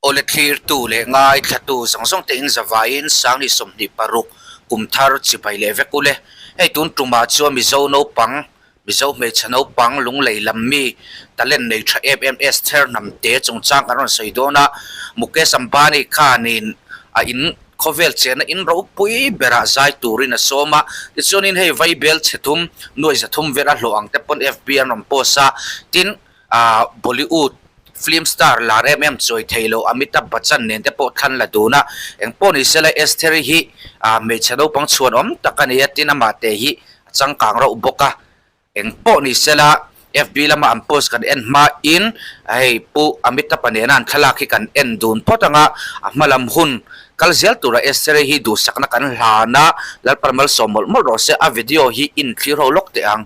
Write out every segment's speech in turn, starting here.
Awle thlirtu leh ngaithlatu zawng zawng te in zavaiin Sangni 26 kum thar chibai leh vek ule. Hei tun tumah chuan Mizo naupang, Mizo hmeichhe naupang lunglei lam mi talent nei tha em em Esther Hnamte chungchang kan rawn sawi dawn a, Mukesh Ambani khanin a in khawvel chenna in ropui berah zai turin a sawm a, tichuanin hei Vaibel chhe thum nuai 300 vel a hlawh ang te pawn FB an rawn post a, tin ah Bollywood film star lar em em chawi thei lo Amitabh Bachchan nen te pawh thlan la dun a, engpawh ni sela Estheri hi ah hmeichhe naupang chhuan awm tak a ni a, tin amah te hi a changkang rauh bawk a, engpawh ni sela FB lama an post kan en hma in hei Pu Amitabh-a nena an thlalak hi kan en dun phawt ang a, a hma lam hun kal zel tura Estheri hi duhsakna kan hlan a, Lalpan malsawm mawlh mawlh rawh se, a video hi in thlir ho lawk teh ang.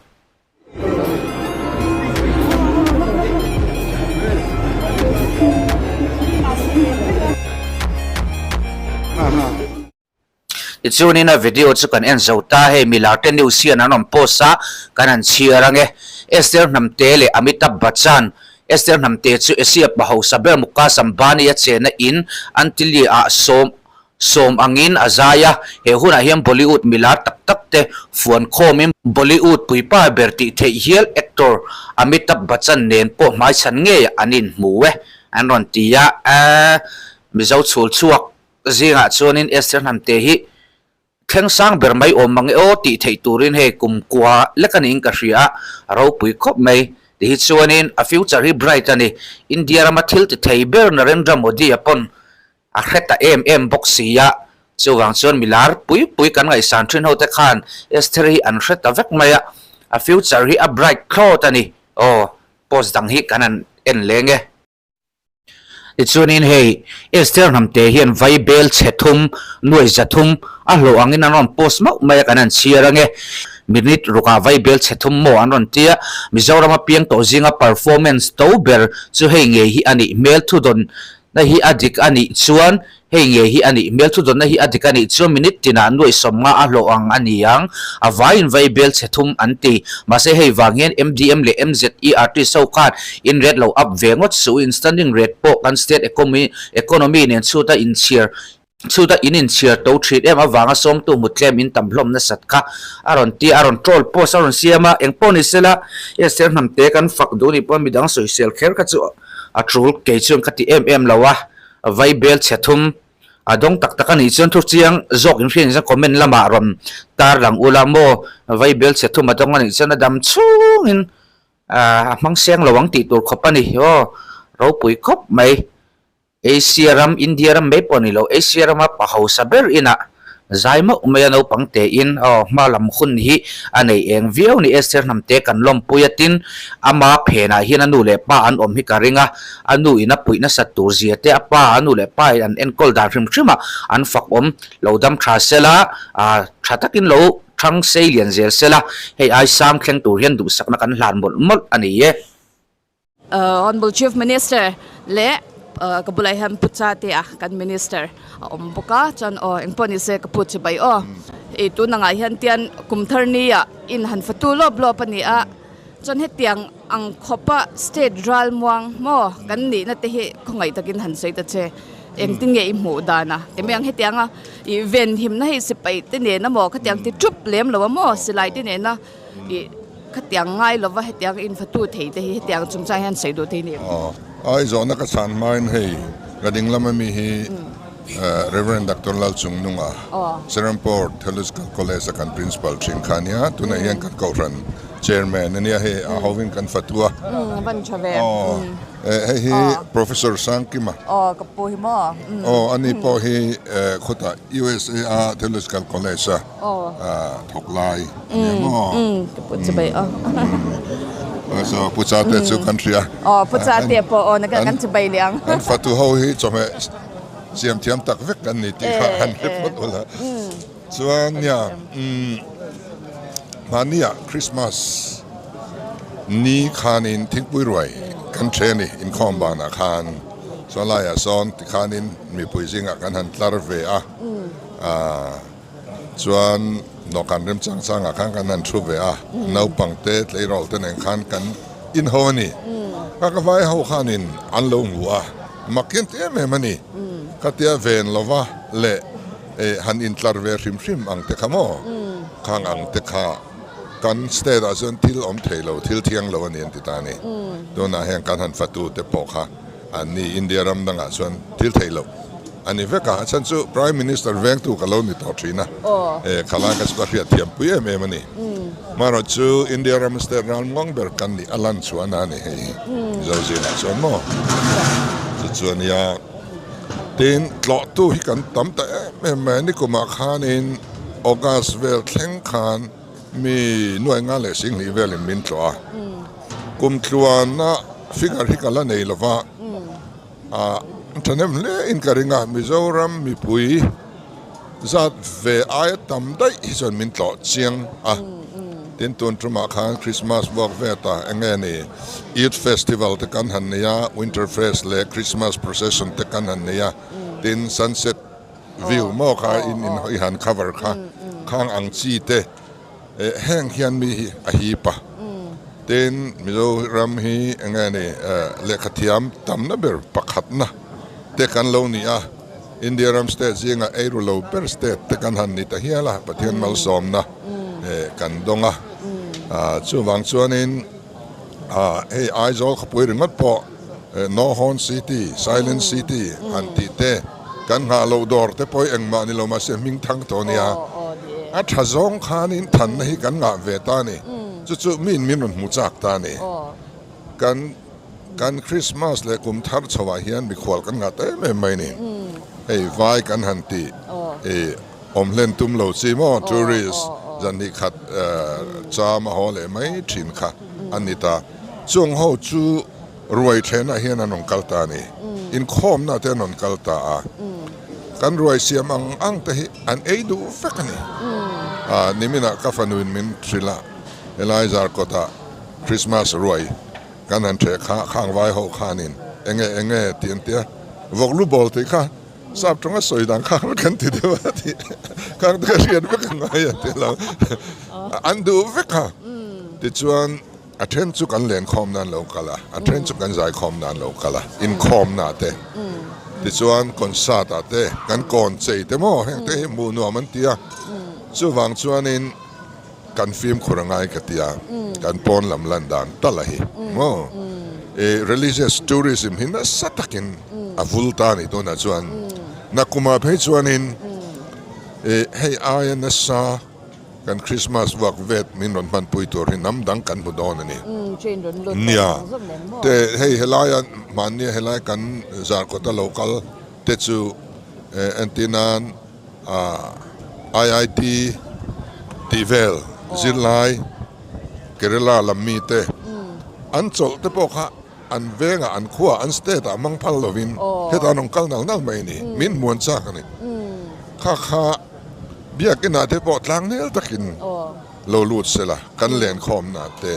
Tichuanin a video chu kan en zo ta, hei milar te news hian an rawn post a, kan han chhiar ange. Esther Hnamte leh Amitabh Bachchan, Esther Hnamte chu Asia pa hausa ber Mukesh Ambani a chenna in Antilia ah sawm Sawm angin a zai a, he hunah hian Bollywood milar tak tak te fuan khawmin Bollywood puipa ber tih theih hial actor Amitabh Bachchan nen pawh hmaichhan ngei an inhmu e an rawn ti a, Mizo chhul chhuak zingah chuanin Esther Hnamte hi thleng sang ber mai awm mang e aw tih theih turin hei kum kua lek a niin ka hria a, a ropui khawp mai. Tihi chuanin a future hi bright a ni, India rama thil ti thei ber Narendra Modi-a pawn A hre ta em em bawk si a, chuvang chuan milar pui pui kan ngaihsan thin ho te khan Esther hi an hre ta vek mai a, a future hi a bright thlawt a ni. Aw, post dang hi kan han en leng e. Tichuanin hei Esther Hnamte hian vai bel chhe thum, nuai 300 a hlawh angin an rawn post mauh mai a, kan han chhiar ange. Minute rukah vai bel chhe thum maw an rawn tia, Mizorama piang tawh zinga performance to ber chu hei ngei hi a nih hmel thudawn Na hi a dik a nih chuan, hei nge hi a nih hmel thudawnna hi a dik a nih chuan minute tinah 70,000 a hlawh ang a ni ang. A vaiin vai bel chhe thum an ti. Mahse hei vang hian MDM leh MZE artist ho khan in rate lo up ve ngawt suh in standing rate pawh kan state economy nen chhuta inchhiar chhuta in inchhiar to thin em avanga sawmtu hmu tlem in tam hlawm nasat kha a rawn ti a, a rawn troll post a rawn siam a, engpawh ni sela Esther Hnamte kan fak duh nih pawh midang sawisel kher kha chu A tul kei chuan ka ti em em lo a, vai bel chhe thum a dawng tak tak a nih chuan thu chiang zawk in hriat in comment lamah rawn tar lang ula maw, vai bel chhe thum a dawng a nih chuan a dam chhungin a hmang seng lo ang tih tur khawp a ni aw, ropui khawp mai. Asia ram, India ram mai pawh a ni lo, Asia rama pa hausa ber inah zai mauh mai a naupang tein aw hma lam hun hi a nei eng viau ni Esther Hnamte kan lawmpui a tin ama phenah hian a nu leh pa an awm hi ka ring a, a nu in a puih nasat tur zia te a pa a nu leh pa in an enkawl dan hrim hrim a an fak awm lo dam tha sela ah tha takin lo thang sei lian zel sela hei ai sang thleng tur hian duhsakna kan hlan mawlh mawlh a ni e. Honourable Chief Minister leh ka bulah hian Pu Chatea kan Minister a awm bawk a chuan aw engpawh ni se ka pu chi bai aw ih tun angah hian tian kum thar nia in han fatu lawp lawp a ni a chuan hetiang ang khawpa state ralmuang maw kan nihna te hi khawngaih takin han sawi ta che engtin nge i hmuh dan a ti mai ang hetianga ih venhimna hei sipai te nena maw khatiang ti thup lem lo a maw silai te nena. Ih, khatiang ngai lova hetiang infatu thei te hi hetiang chungchang hian sawi duh thei ni em? Aw, Aizawna ka chhan hmain hei ka ding lama mi hi Rev. Doctor Lalchungnunga, Serampore Theological College a kan Principal thin kha a nia, tunah hian kan Kohhran Chairman a nia hei a hovin kan fatu a. Van tha ve. Aw, hei hi Professor Sangkima. Aw, ka pu hi maw? Aw, ani pawh hi khawtah USA a Theological College a. Thawk lai a nia maw? Ka pu chu bai aw. So pu cha te chu kan hria. Aw pu cha te pawh aw nakin kan chu bai leh ang. Kan fatu ho hi chawhmeh siam thiam tak vek kan ni tih kha han hre phawt ula. Chuan nia mahnia Christmas ni khanin thingpui ruai kan then a ni inkhawm banah khan chuan laiah sawn tikhanin mipui zingah kan han tlar ve a. Chuan dawhkan remchang changah khan kan han thu ve a, naupang te tleirawl te nen khan kan inho a ni. Ka ka vai ho khanin an lo hmu a. Mak hian ti em em a ni. Khatia ven lova leh han intlar ve hrim hrim ang te kha maw? Khang ang te kha kan state ah chuan thil awm thei lo, thil thiang lo a ni an ti ta a ni. Tunah hian kan han fatu te pawh kha an ni India ram dangah chuan thil thei lo a ni vek a, a chhan chu Prime Minister vengtu ka lo ni tawh thin a, khalai kha chu ka hriat thiam pui em em a ni. Marawh chu India ram state ralmuang ber kan nih a lan chhuahna a ni hei hi Mizo zingah chuan maw? Chu chu a nia. Tin, tlawhtu hi kan tam ta em em mai a, nikumah khanin August vel thleng khan mi nuai nga leh singhnih velin min tlawh a, kum tluana figure hi ka la nei lo va, thahnem hle in ka ring a, Mizoram mipui zat ve aia tam daih hi chuan min tlawh chiang a, tin tun tumah khan Christmas vuak vet a eng nge ni Youth Festival te kan han nei a, Winter Fest leh Christmas Procession te kan han nei a, tin Sunset View maw kha in in i han cover kha khang ang chi te heng hian mi hi a hip a, tin Mizoram hi eng nge ni lehkha thiam tamna ber pakhatna te kan lo ni a, India ram state zinga eiru lo ber state te kan han ni ta hial a, Pathian malsawmna kan dawng a, chuvang chuanin hei Aizawl khawpui ringawt pawh No Horn City, Silent City han tih te, kan nghah loh dawr te pawh hi engmah ni lo mahse hming thang tawh a nia. A tha zawng khanin thanna hi kan ngah ve ta a ni. Chu chu miin min rawn hmu chak ta a ni. Kan kan Christmas leh kum thar chhoah hian mikhual kan ngah ta em em mai a ni. Hei vai kan han tih i awm hlen tum lo chi maw tourist zan hnih khat cham a haw leh mai thin kha a ni ta. Chung ho chu ruai thenah hian an rawn kal ta a ni. Inkhawmna te an rawn kal ta a. Kan ruai siam ang ang te hi an ei duh vek a ni. Niminah ka fanuin min hrilh a, helai Zarkawtah Christmas ruai kan han ṭheh kha khang vai ho khanin enge enge tih an ti a, vawk lu bawl tih kha sap ṭawnga sawi dan kha kan ti deuh a tih khang te ka hriat vek a ngai a ti lo. An duh vek a. Tichuan. A then chu kan lenkhawm nan lo kal a, a then chu kan zaikhawm nan lo kal a, inkhawmna te, tichuan concert ah te kan kawn chei te maw heng te hi hmuh nuam an ti a, chuvang chuanin kan fimkhur a ngai ka ti a, kan pawn lam lan dan tal a hi maw, i religious tourism hi nasa takin a vul ta a nih tunah chuan nakumah phei chuanin i hei aia nasa. Kan Christmas vuak vet min rawn hmanpui tur hi hnam dang kan hmu dawn a ni. Nia, te hei helaia hmannia helai kan Zarkawta lo kal te chu entir nan IIT tih vel zirlai Kerala lam mi te an chawlh te pawh kha an vengah an khuaah an state ah hmang phal lovin hetah an rawn kal nal nal mai a ni. Min hmuan chak a ni. Kha kha. Biakinah te pawh tlangnel takin lo lut se la, kan lenkhawmna te,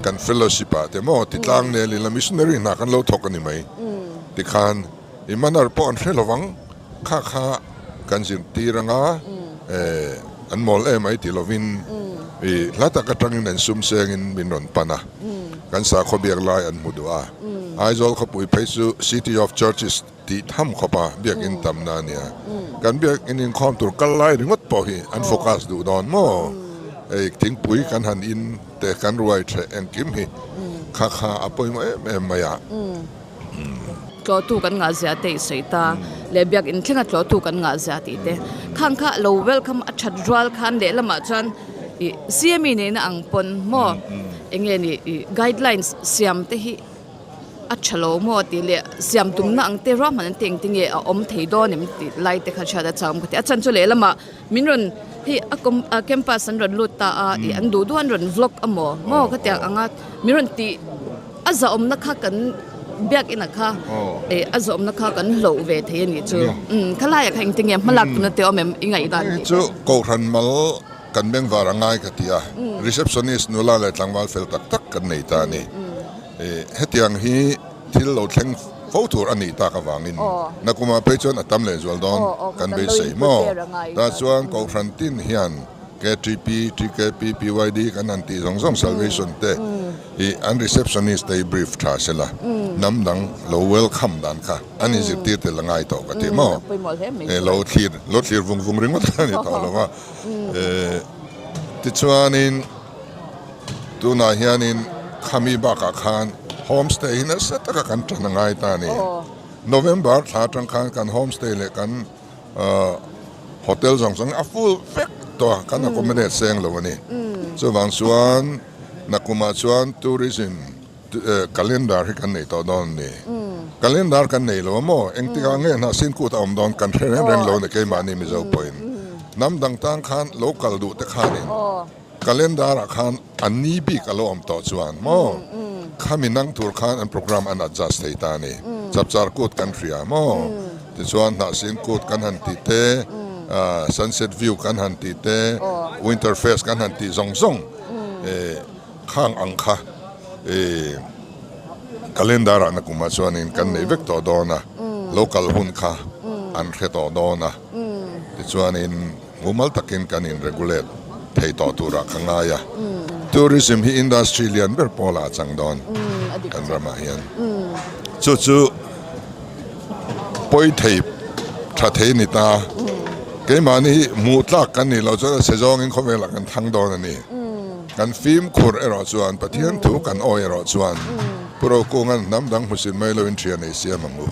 kan fellowship ah te maw ti tlangnel ila missionary hna kan lo thawk a ni mai. Tikhan i manner pawh an hre lo vang, kha kha kan zirtir anga an mawl em ai ti lovin i hla tak atangin an sum sengin min rawn pan a, kan sakhaw biak lai an hmu duh a. Aizawl khawpui phei chu City of Churches Tih tham khawp a, biakinn tamna a nia. Kan biakinn inkhawm tur kal lai ringawt pawh hi an focus duh dawn maw? Hei thingpui kan han in te kan ruai theh engkim hi kha kha a pawimawh em em mai a. Tlawhtu kan ngah zia te i sawi ta leh biakinn thlenga tlawhtu kan ngah zia tih te khang kha lo welcome a that rual khan lehlamah chuan ih CME neihna ang pawn maw eng nge ni ih guidelines siam te hi a tha lo maw tih leh siam tumna ang te ruahman an tih engtin nge a awm thei dawn em tih lai te kha hriat a chak awm ka ti a chhan chu lehlamah min rawn hei a com a campus an rawn lut ta a ih an duh duh an rawn vlog a maw maw ka tiang ang a min rawn tih a zahawmna kha kan biakin ah kha ih a zahawmna kha kan hloh ve thei a nih chu umm khalaiah kha engtin nge hmalak tumna te awm em i ngaihdan tih te. Chu Kohhran mal kan bengvar a ngai ka ti a receptionist nula leh tlangval fel tak tak kan nei ta a ni. Hetiang hi thil lo thleng fo tur a nih tak avangin nakumah phei chuan a tam lehzual dawn kan beisei maw? Tah chuan Kohhran tin hian. KTP, TKP, PYD kan han tih zawng zawng Salvation te hi an receptionist te hi brief tha se la, hnam dang lo welcome dan kha an inzirtir tel a ngai tawh ka ti maw? Lo thlir lo thlir vung vung ringawt a ni tawh lo va. Tichuanin tunah hianin khami bakah khan homestay hi nasa taka kan tan a ngai ta a ni. November thla atang khan kan homestay leh kan Hotel zawng zawng a full vek tawh a, kan accommodate seng lo a ni. Chuvang chuan nakumah chuan tourism calendar hi kan nei tawh dawn a ni. Calendar kan nei lo a maw? Engtikah nge hnah sin kut a awm dawn kan hre reng reng lo a ni keimahni Mizo pawhin. Hnam dang tang khan lo kal duh te khanin Calendar ah khan a ni bik a lo awm tawh chuan maw khami nang tur khan an program an adjust thei ta a ni. Chapchar kut kan hria maw tichuan hnahsin kut kan han tih te sunset view kan han tih te winter fest kan han tih zawng zawng khang ang kha calendar ah nakumah chuanin kan nei vek tawh dawn a lo kal hun kha an hre tawh dawn a tichuanin. Mumal takin kan in regulate thei tawh turah ka ngai a, tourism hi industry lian ber pawlah a chang dawn kan ramah hian. Chu chu pawi thei tha thei ni ta, keimahni hi hmuh tlak kan nih loh chuan a chhe zawngin khawvelah kan thang dawn a ni. Kan fimkhur erawh chuan Pathian thu kan awi erawh chuan Pu Rokunga'n hnam dang hmusit mai loin thian ei siam ang u.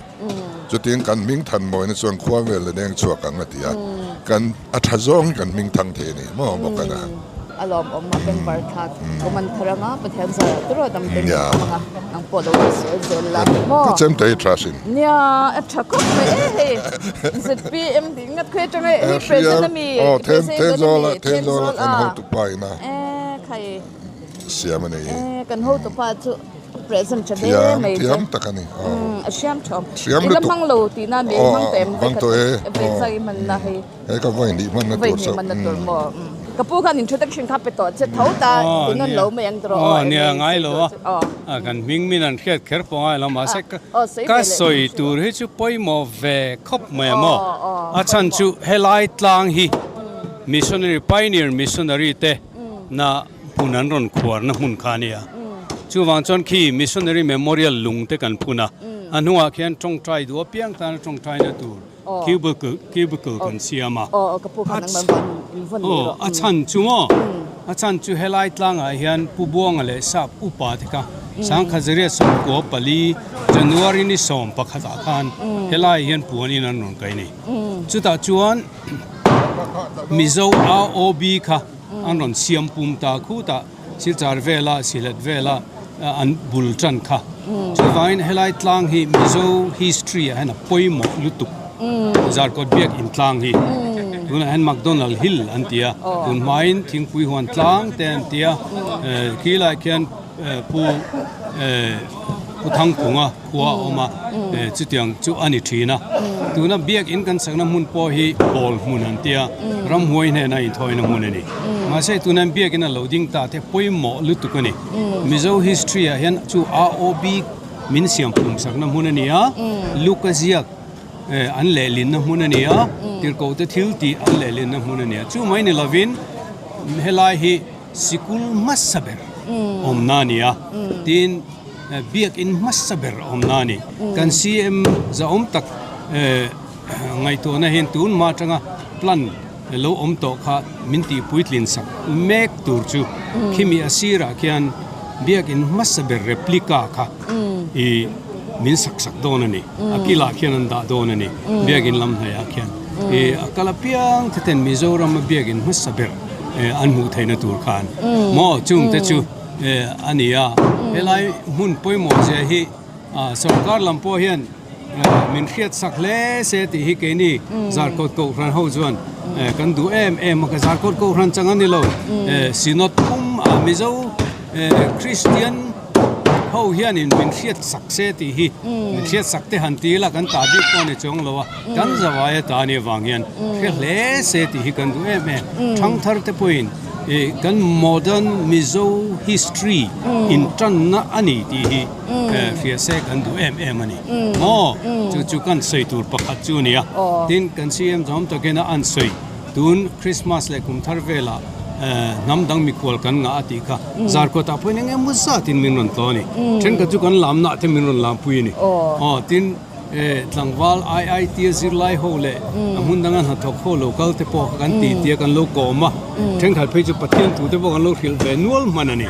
Chutin kan hming than mawina chuan khua vel la deng chhuak ang a ti a, kan a tha zawng hi kan hming thang thei a ni maw bawk a na. A lawmawm a bengvar thlak awm an thar anga Pathian zarah te rawh dam te min awm anga nang pawh lo ti zel zel la maw. Ka chem te hi tha sin. Nia a tha khawp mai e hei ZPM tih ngat khawi atanga hei present a mi present dawn a mi Thenzawl a kan hotupa ina e khai siam a nei hi. E kan hotupa chu. Present tha hle mai che. Thiam tak a ni. A hriam tha awm. Hriam lutuk. I la hmang lo tihna mi hmang tawh em? Hmang tawh e. Vawi chak i hmanna hei. Hei ka vawi hnih hmanna tur chauh. Vawi hnih hmanna tur maw? Ka pu khan introduction kha pe tawh che tho ta tunawn lo mai ang tawh aw. Nia ngai lo a. Kan hming min an hriat kher pawh ngai lo mahse ka sawi tur hi chu pawimawh ve khawp mai a maw? A chhan chu helai tlang hi missionary pioneer missionary te na hmun an rawn khuarna hmun kha a ni a. Chuvang chuan khi Missionary Memorial lung te kan phun a, a hnungah khian tawngtai duh apiang tana tawngtaina tur cubicle cubicle kan siam a. Aw a chhan chu maw? A chhan chu helai tlangah hian Pu Buanga leh Sap upa te kha Sangkhazariat 14 January ni 11 ah khan helai hian puanin an rawn kai a ni. Chutah chuan Mizo ROB kha an rawn siam pum ta khutah Silchar vela Sylhet vela an bul tan kha. Chuvangin helai tlang hi Mizo history ah hian a pawimawh lutuk. Zarkawt biak in tlang hi tunah hian McDonald Hill an ti a, tun hmain thingpui huan tlang te an ti a, khilai khian Pu Pu Thangphunga khua a awm a, chutiang chu a ni thin a. Tuna biakin kan sakna hmun pawh hi bawl hmun an tia, ramhuai hnena inthawina hmun a ni. Mahse tuna biakin a lo ding ta te pawimawh lutuk a ni. Mizo history ah hian chu ROB min siam phum sakna hmun a ni a, Luka ziak an lehlinna hmun a ni a, tirhkoh te thil tih an lehlinna hmun a ni a. Chu mai ni lovin helai hi Sikul hmasa ber awmna a ni a, tin biakin hmasa ber awmna a ni. Kan CM zahawm tak ngaihtuahna hian tun hma atanga plan lo awm tawh kha min tih puitlin sak mek tur chu khimi a sirah khian biakin hmasa ber replica kha ih min sak sak dawn a ni. A kilah khian an dah dawn a ni biakin lam hnaihah khian. Ih a kal apiang te ten Mizoram a biakin hmasa ber. an hmuh theihna tur khan maw chung te chu a ni a helai hmun pawimawh zia hi sorkar lam pawh hian min hriat sak hle se tih hi keini zarkawt kohhran ho chuan kan duh em em a ka zarkawt kohhran chang a ni lo synod pum a mizo Kristian ho hianin min hriat sak se tih hi min hriat sak te han ti ila kan tah bik pawh a ni chuang lo a kan zavai a ta nih avang hian hre hle se tih hi kan duh em em. Thangthar te pawhin ih kan modern Mizo history intanna a ni tih hi hria se kan duh em em a ni. Maw chu chu kan sawi tur pakhat chu a ni a, tin kan CM zawm takin a an sawi. Tun Christmas leh kum thar velah hnam dang mikhual kan ngah a tih kha Zarkawtah pawhin eng emaw zatin min rawn tlaw a ni. Thenkhat chu kan lamnah te min rawn lampui a ni. Aw tin tlangval IIT a zirlai ho leh a hmun danga hnathawk ho lo kal te pawh kha kan ti tia kan lo kawm a. Thenkhat phei chu Pathian thu te pawh kan lo hrilh ve nual hman a ni.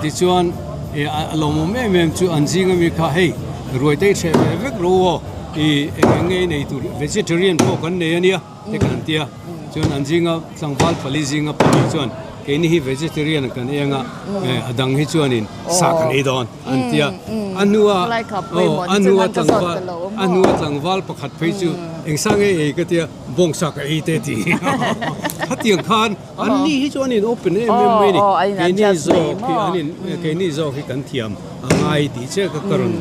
Tichuan a lawmawm em em chu an zinga mi kha hei ruaitei hreh ve vek ro aw ih eng eng nge i nei tur vegetarian pawh kan nei a nia. te kan ti a, chuan an zinga tlangval pali zinga pali chuan keini hi vegetarian kan eng a, a dang hi chuanin sa kan ei dawn an ti a, a hnua aw a hnua tlangval a hnua tlangval pakhat phei chu eng sa nge ei ka tia bawngsa ka ei te a ti khatiang khan an ni hi chuan in open em em mai a ni keini zawk hi an in keini zawk hi kan thiam a ngai tih chiah kha ka rawn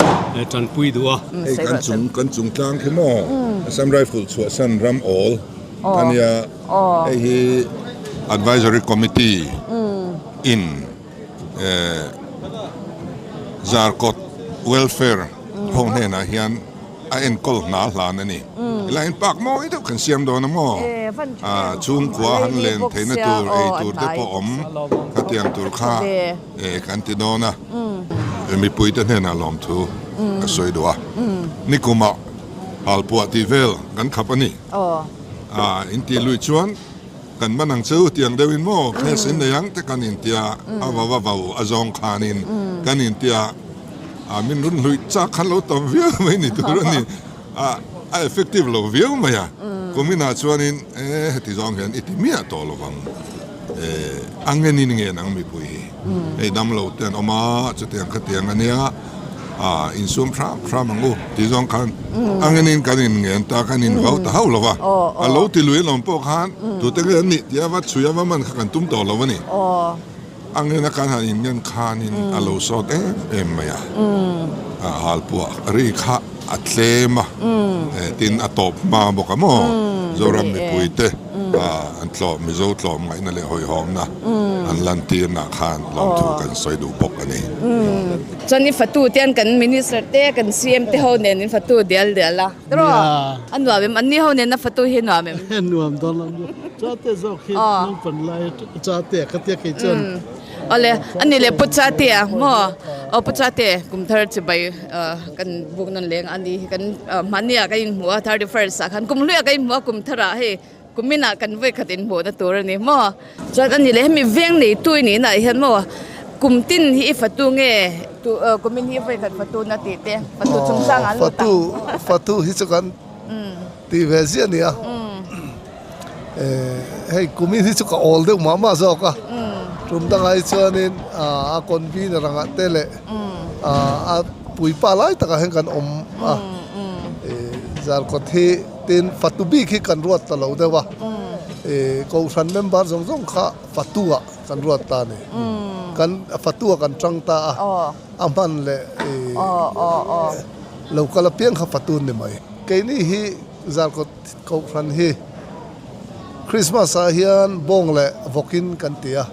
tanpui duh a. Hei kan chung kan chung tlang khi maw Assam Rifle chhuahsan ram awl a nia hei hi Advisory Committee in Zarkawt Welfare ho hnenah hian a enkawl hna hlan a ni. Helai hian park mawi deuh kan siam dawn a maw? Chhungkua han len theihna tur ei tur te pawh awm khatiang tur kha kan ti dawn a. Mipuite hnenah lawmthu ka sawi duh a. Nikumah halpuah tih vel kan khap a ni. Intih lui chuan kan man ang chu tiang deuhin maw case in nei ang te kan intia a vau a vau a zawng khanin kan intia. A min run hluih chak khan lo tam viau mai ni tur a ni. A a effective lo viau mai a. Kuminah chuanin e heti zawng hian i ti miah tawh lo vang. E a ngenin nge nang mipui hi. Hei dam lo te an awm a, chutiang khatiang a nia. A insum hram hram ang u ti zawng khan a ngenin kan in ngen ta kan in vau ta hauh lo va. A lo ti lui alawm pawh khan tute nge an nih tia va chhui a va man kha kan tum tawh lo a ni. A ngena kan han inngen khanin a lo sawt em em mai a, a halpuah ri kha a tlem a, tin a tawp hma bawk a maw? Zoram mipuite an tlawm, Mizo tlawm ngaihna leh hawihhawmna an lantirnah khan lawmthu kan sawi duh bawk a ni. Chuan i fatu te an kan Minister te kan CM te ho nen in fatu dial dial a. Tiraw? A nuam em? Anni ho nen a fatu hi a nuam em? A nuam dawn lo nia. Chate zawk hi naupang lai chate a khatia kei chuan. Awle, ani leh Pu Chate a maw? Aw Pu Chate, kum thar chibai kan buk nawn leng a ni hi kan hmahni ah kan inhmu a 31st ah khan kum hluiah kan inhmu a kum thar ah hei kum inah kan vawi khat inhmuh na tur a ni maw? Chuan ani leh hemi veng neitu i nih naah hian maw kum tin hi i fatu nge tu kum in hi vawi khat fatu na tih te fatu chungchang ah an lut ang. Fatu fatu hi chu kan tih ve ziah a ni a hei kum in hi chu ka awl deuh mah mah zawk a tum dangah hi chuanin a convener angah te leh a puipa lai takah hian kan awm a zarkawt hi Tin, fatu bik hi kan ruat ta lo deuh a, Kohhran member zawng zawng kha fatu-ah kan ruat ta a ni. Kan fatu-ah kan tang ta a, a hman leh lo kal apiang kha fatu an ni mai. Keini hi Zarkawt Kohhran hi Krismas-ah hian bawng leh vawkin kan ti a,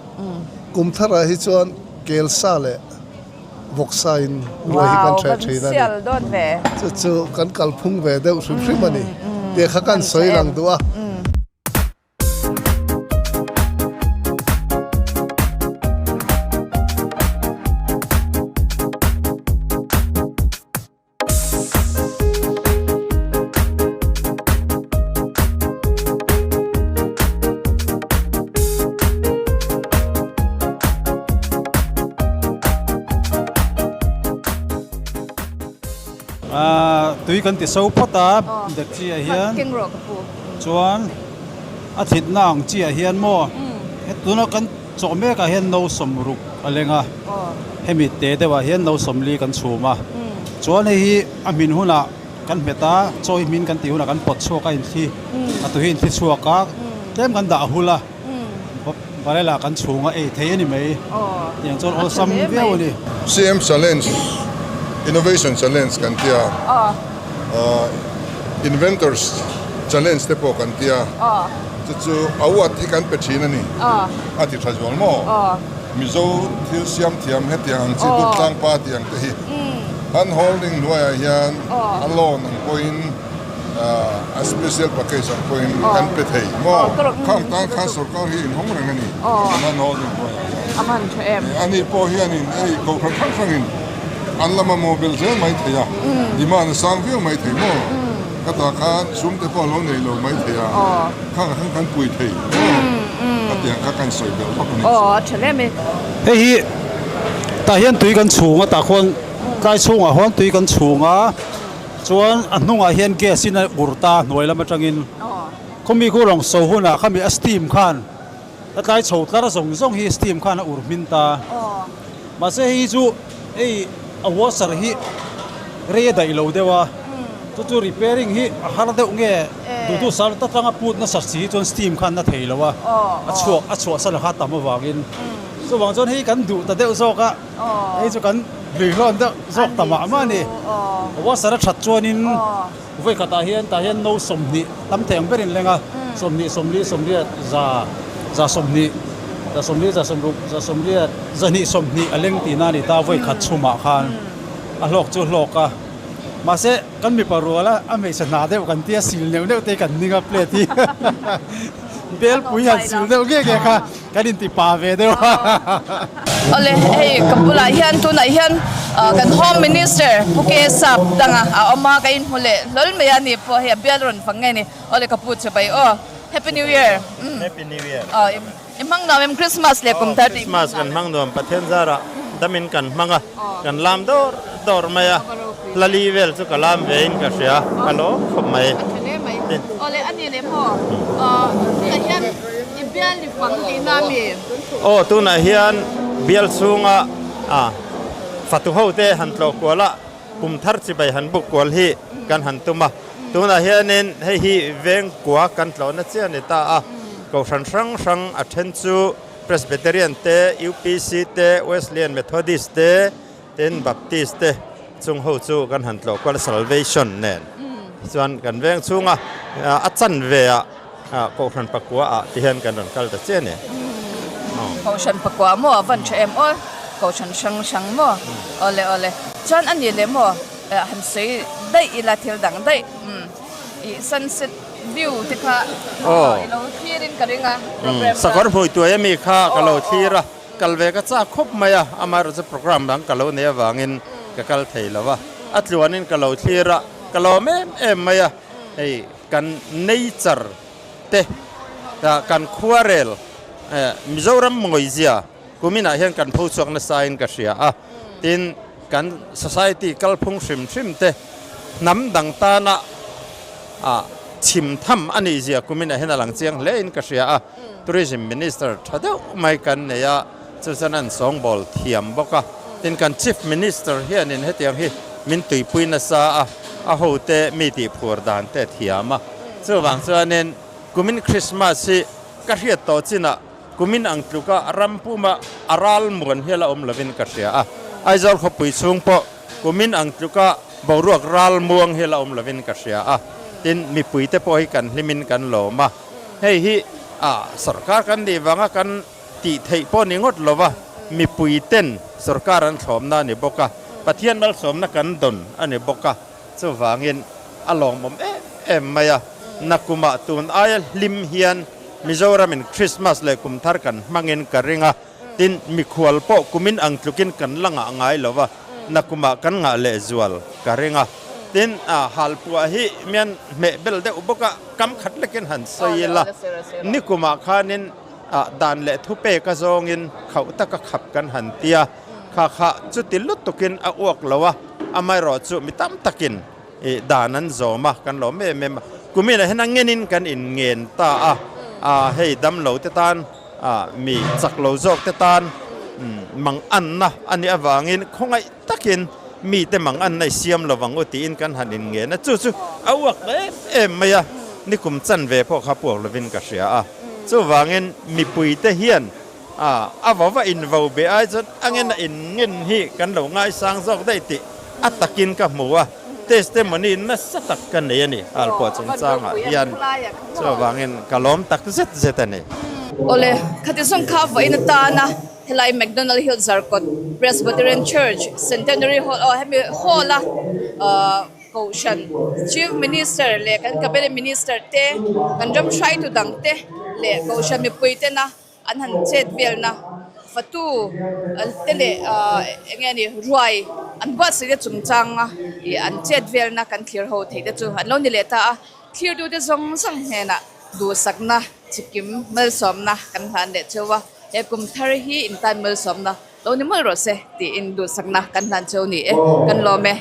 kum tharah hi chuan kelsa leh Vawksa in ruai hi kan hre thin a ni. Chu chu kan kalphung ve deuh hrim hrim a ni tih kha kan sawi lang duh a. Tui kan ti so phawt a dek chi ah hian chuan a thitna ang chi ah hian maw tuna kan chawh mek ah hian no sawmruk a leng a hemi te deuh ah hian no sawmli kan chhum a chuan hei hi a hmin hunah Kan hmet a, chaw hi hmin kan tih hunah kan pawt chhuak a inthli, a tui hi inthli chhuak a, tlem kan dah hul a, barrel ah kan chhung a ei thei a ni mai, tiang chuan awlsam viau a ni. CM Challenge, Innovation Challenge kan ti a, Inventors Challenge te pawh kan ti a, chu chu award hi kan pe thin a ni, a ti tha zual maw? Mizo thil siam thiam hetiang ang chi Durtlang pa tih ang te hi an holding hnuaiah hian a loan ang pawhin a A special package ang pawhin kan pe thei maw? Khang tan khan sorkar hi inhawng reng a ni. Kan holding hnuaiah hian. Ani pawh hianin hei kohhran hrang hrangin an la mamawh belh zel mai thei a, demand a sang viau mai thei maw? Ka tah khan sum te pawh a lo nei lo mai thei a, khang ah khan kan pui thei maw? Ka tiang kha kan sawi belh vak a ni chu. Hei hi tah hian tui kan chhung a tah khuan tlai chhungah huan tui kan chhung a. Chuan a hnungah hian gas in a ur ta hnuai lam atangin khawmi khu rawng so hunah khami a steam khan a tlai chho tlar zawng zawng hi steam khan a ur hmin ta. Mahse hei hi chu hei a washer hi rei a daih lo deuh a, chu chu repairing hi a har deuh nge duhtu sar ta tanga put nasat si hi chuan steam khan na thei lo a, a chhuak a chhuahsan kha tam avangin chuvang chuan hei kan duh ta deuh zawk a. Hei chu kan lui hlawn deuh zawk ta mah mah a ni. Washer a that chuanin vawi khatah hian tah hian no 20 tam thei ang berin leng a, 20, 40, 80, 100, 120, 140, 160, 180, 220 a leng tihna a ni ta vawi khat chhumah khan a hlawk chu a hlawk a. Mahse kan mipa rual a a hmeichhe hna deuh kan tia sil neuh neuh te hi kan ning a plate hi belpui han sil deuh nge nge kha. Kan inti pa ve deuh a. Awle, hei ka bulah hian tunah hian kan Home Minister Pu K Sap danga a awm a, ka inhmu leh hlawl mai a ni pawh hei a bial rawn vang nge ni. Awle ka pu che bai aw. Happy New Year. Happy New Year. Aw, i hmang nuam em Christmas leh kum thar tih i hmang Christmas kan hmang nuam Pathian zarah damin kan hmang a, kan lam dawr dawr mai a, hlali vel chu ka lam ve in ka hria, ka lawm khawp mai. A tha hle mai. Awle, a ni leh maw? Tunah hian I bial i fang tihna a mi? Aw, tunah hian bial chhunga fatu hote han tlawh kual a, kum thar chibai han buk kual hi kan han tum a. Tunah hianin hei hi veng kua kan tlawhna chiah a ni ta a, kohhran hrang hrang a then chu Presbyterian te, UPC te, Wesleyan Methodist te, tin Baptist te chung ho chu kan han tlawh kual a Salvation nen chuan kan veng chhunga a chanve ah Kohhran pakua ah ti hian kan rawn kal ta chiah a ni. Kohhran pakua maw a van tha em aw Kohhran hrang hrang maw awle awle chuan a ni leh maw han sawi daih ila thil dang daih ih sunset view te kha i lo thlir in ka ring a program kha. Sakawr hmui tuai ami kha ka lo thlir a. Kal ve ka chak khawp mai a, amaherawhchu chu program dang ka lo nei avangin ka kal thei lo a, a tluanin ka lo thlir a, ka lawm em em mai a, hei kan nature te kan khuarel Mizoram mawizia kuminah hian kan pho chhuak nasa in ka hria a, tin kan society kalphung hrim hrim te hnam dang tana chhim tham a nih zia kuminah hian a lang chiang hle in ka hria a. Tourism Minister tha deuh mai kan nei a, chu chuan an sawngbawl thiam bawk a. Tin, kan Chief Minister hianin hetiang hi min tuipui nasa a, a hote mi tihphur dan te a thiam a. Chuvang chuanin kumin Christmas hi ka hriat tawh chinah kumin ang tluka ram puma a ral muan hial a awm lovin ka hria a. Aizawl khawpui chhung pawh kumin ang tluka boruak ral muang hial a awm lovin ka hria a. Tin, mipuite pawh hi kan hlimin kan lawm a. Hei hi a sorkar kan nih vanga kan tih theih pawh ni ngawt lova, mipui ten sorkar an thlawmna a ni bawk a, Pathian malsawmna kan dawn a ni bawk a, chuvangin a lawmawm em em mai a. Nakumah tun aia hlim hian Mizoramin Krismas leh Kumthar kan hmangin ka ring a, tin mikhual pawh kumin ang tlukin kan la ngah ngai lova, nakumah kan ngah lehzual ka ring a. Tin halpuah hi mian hmeh bel deuh bawk a. Kam khat lekin han sawi ila, nikumah khanin dan leh thupek a zawngin khauh taka khap kan han ti a, kha kha chuti lutukin a uak lo a, amaherawh chu mi tam takin dan an zawm a, kan lawm em em a. Kuminah hian a ngenin kan inngen ta a, hei damlo te tan, mi chak lo zawk te tan mang anna a nih avangin khawngaih takin mite mang an nei siam lo vang u tiin kan han inngen a, chu chu a uak ta em em mai a, nikum chan ve pawh kha puak lovin ka hria a, chuvangin mipuite hian a vo va invo be ai chuan a ngen a inngen hi kan lo ngaisang zawk daih tih a takin ka hmu a, testimony nasa tak ka nei a ni Alpua chungchangah hian, chuvangin ka lawm tak zet zet a ni. Awle, khati zawng kha vawiin atana Helai McDonald Hill Zarkawt Presbyterian Church Centenary Hall aw hemi hall a ahh. Kohhran Chief Minister leh kan Cabinet Minister te, kan ram hruaitu dang te leh Kohhran mipui tena an han chet velna fatu te leh eng nge ni ruai an buatsaih te chungchanga ih an chet velna kan thlir ho theih te chu an lo ni leh ta a, thirtute zawng zawng hnenah duhsakna chikim malsawmna kan hlan leh cheu a, he kum thar hi intan malsawmna lo ni mawlh rawh se tiin duhsakna kan hlan cheu ni e, kan lawm e.